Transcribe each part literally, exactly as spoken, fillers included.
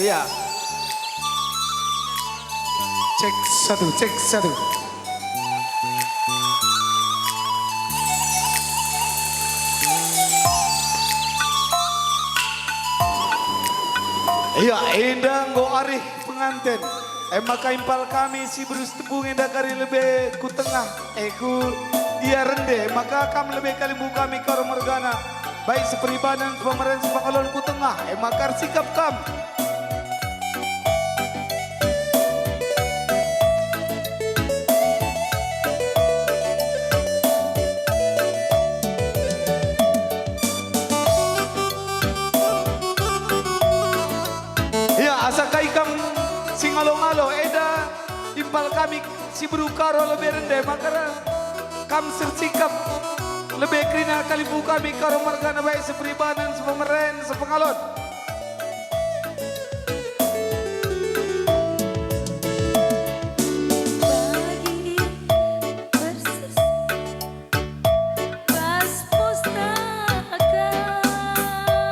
Iya. Cek satu, cek satu. Iya, enda enggo arih penganten. E maka impal kami si berus tebung enda kari lebe ku tengah, e ku ia rende, maka kam lebe kalimbubu kami Karo mergana, baik seperibanan, pemeren, sepengalon ku tengah, e maka ersikap kam. Ia, asa kai kam si ngalo-ngalo, enda impal kami si beru Karo lebe rende, maka kam ersikap lebe kerina kalimbubu kami Karo mergana baik seperibanan, sepemeren, sepengalon. Bagi persis bas pustaka.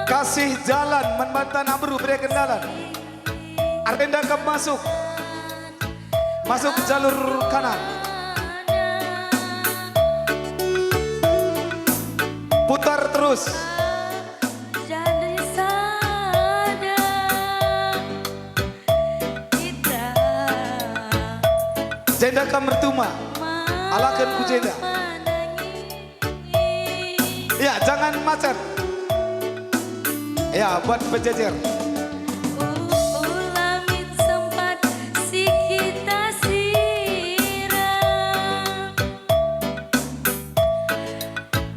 Kasih jalan man banta anak beru, bereken dalan. Arenda kam masuk. Masuk jalur kanan. Putar terus. Jadi sada kita. Jenda kam ertuma. Alaken ku jenda. Ya, jangan macet. Ya, buat pejejer. Ulamin sempat si kita sirang.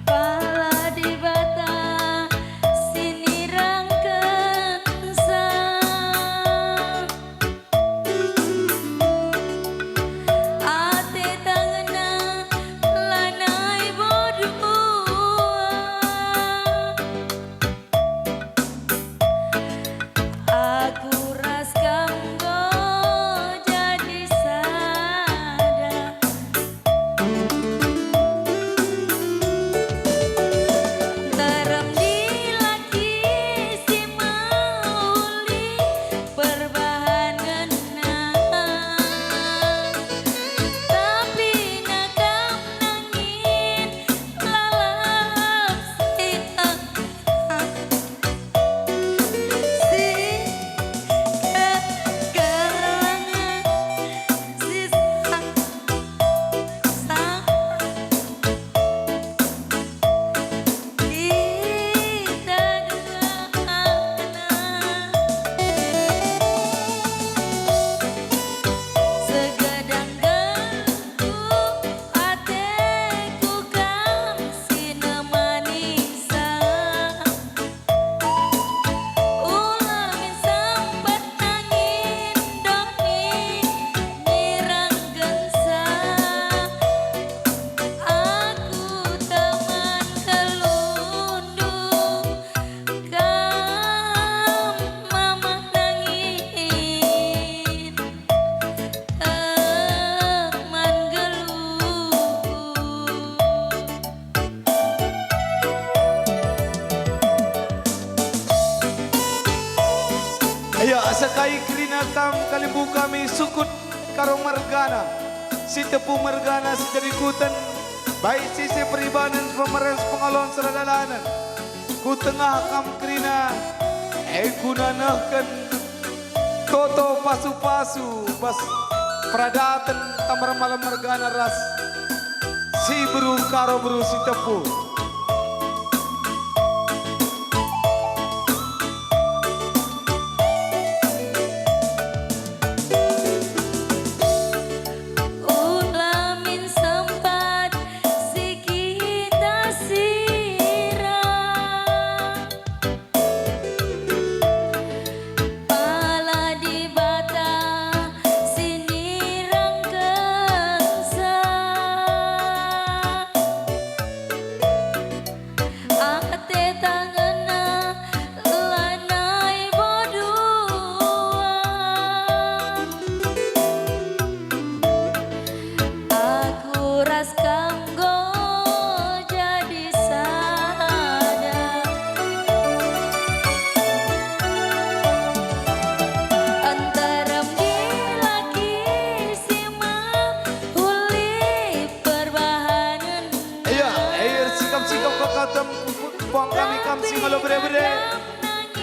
Pala Dibata si nirangkensa. Ate tangenna lanai bodua. Aku ras kam enggo jadi sada. Nterem dilaki si mehuli perbahan ngena, tapi nakam nangin lalap si Ateku kam si nemanisa, ula min sempat nangin doni nirangkensa. Aku teman kelundu, kam mamah nangin. Teman geluh. Ayo, asa kai kerina kam kalimbubu kami sukut Karo mergana, Sitepu mergana, Siderikuten, baik sisi peribanen, pemeren, pengalon, seradalanen. Ku tengah kam kerina, e guna nehken toto pasu-pasu bas peradaten Tambar Malem mergana ras si beru Karo beru Sitepu. Ula min sempat si kita sirang. Pala Dibata si nirangkensa.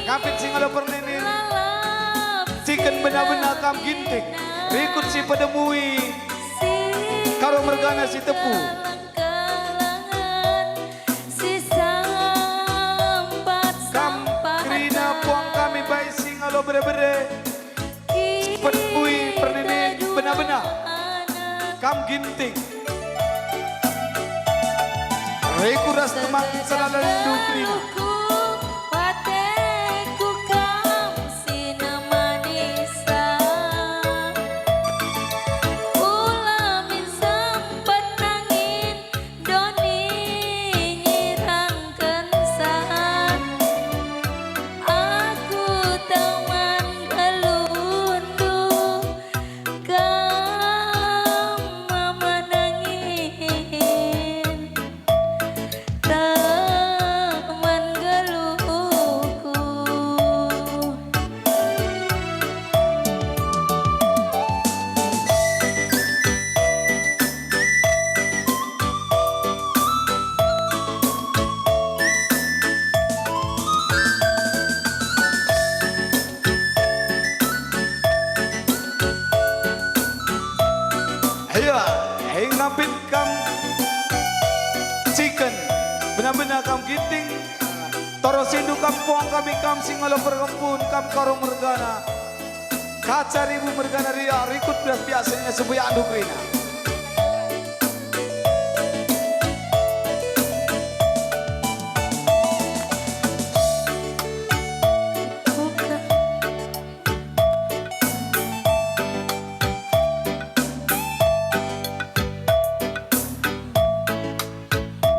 Apit si ngalo perninin, ciken bena-bena kam Ginting, rikut si pedemui, Karo mergana si tepu. Kam kerina puang kami bai si ngalo bere-bere, pedemui perninin bena-bena kam Ginting. Rikut ras teman senandu kerina. Ateku kam si nemanisa, ula min sempat nangin doni nyirangkensa. Aku teman geluhndu, kam mama nangin. Teman geluhku. Ayo, ayo ngapit. Kam ciken, bena-bena kam Ginting, torosindu kam puang kami kam si ngalo perkempun kam Karo mergana. Kaca ribu mergana ria rikut bias biasanya sebuyandu kerina.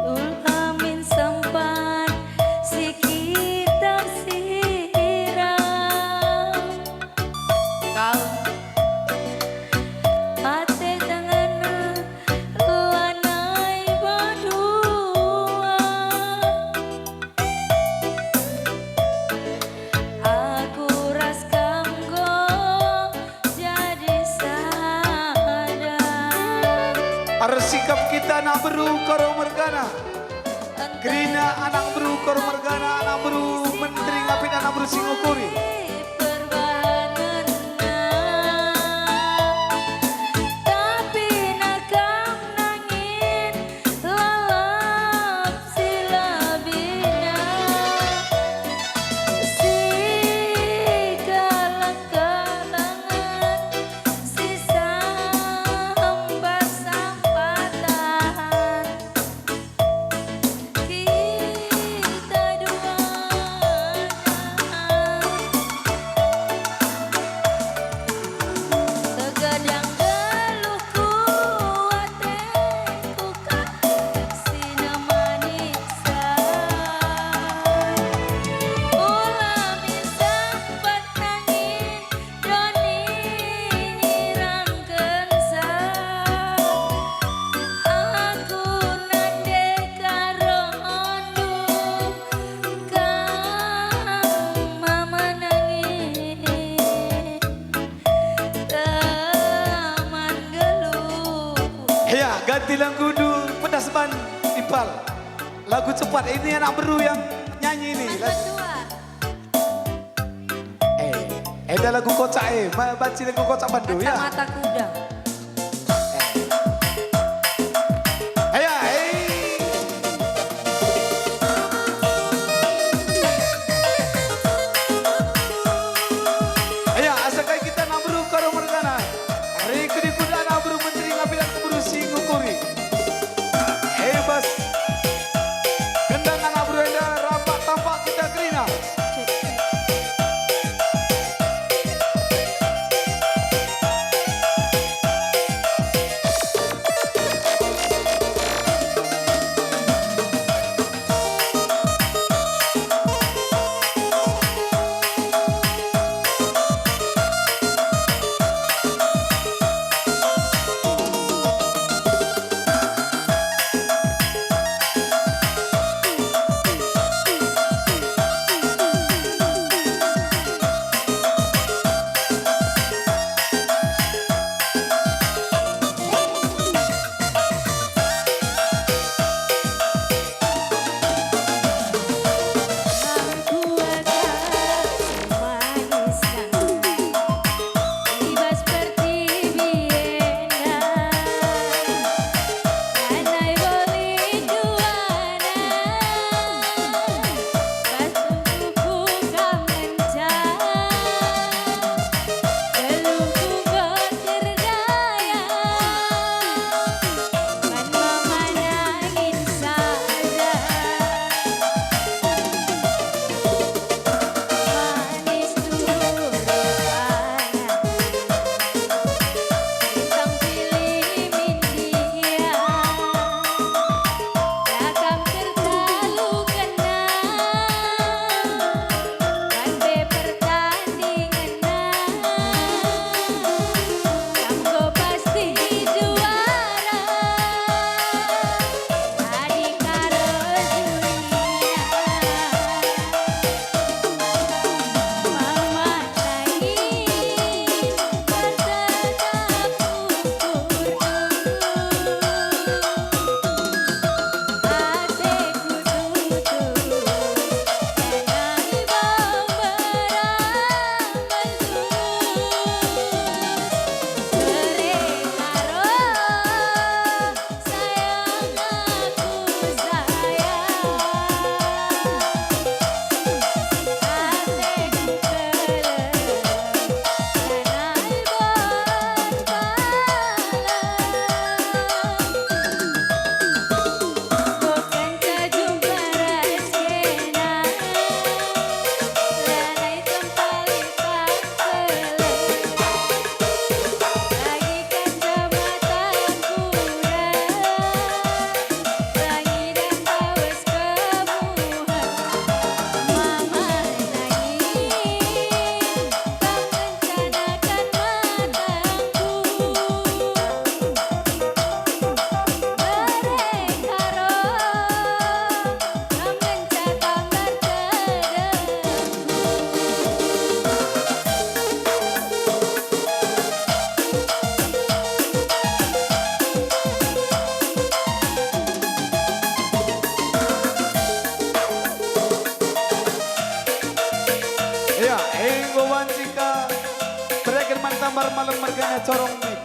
Ula min sempat si kita sirang. Kau. Ate tanganna lanai badua. Aku ras kam enggo jadi sada. Ersikap kita anak beru Karo mergana. Kerina anak beru Karo mergana, anak beru menteri ngapit anak beru si ngukuri. Perbahangenna. Tapi nakam nangin lalap si lebihna, si kalak-kalakan, si sampat-sampatan. Kita duana segadang geluhku, ateku kak si nemanisa. Ula min sempat nangin doni nyirangkensa. Aku nande Karondu, kam mama nangin, teman geluh. Ya, ganti lagundu, pedas ban, Ipal. Lagu cepat, ini anak beru yang nyanyi ini. Mas Bandua. Eh, enda lagu kocak, eh. Ma-, banci lagu kocak bandu, ya? Kacamata kuda. Eh. Ayo, eh. Ayo, asa kai kita anak beru Karo mergana. Rikut-rikut anak beru menteri ngapit anak beru si ngukuri. Eh, bas. Gendang anak beru enda, rampak tampak kita kerina. Mar malem mergana corong mi.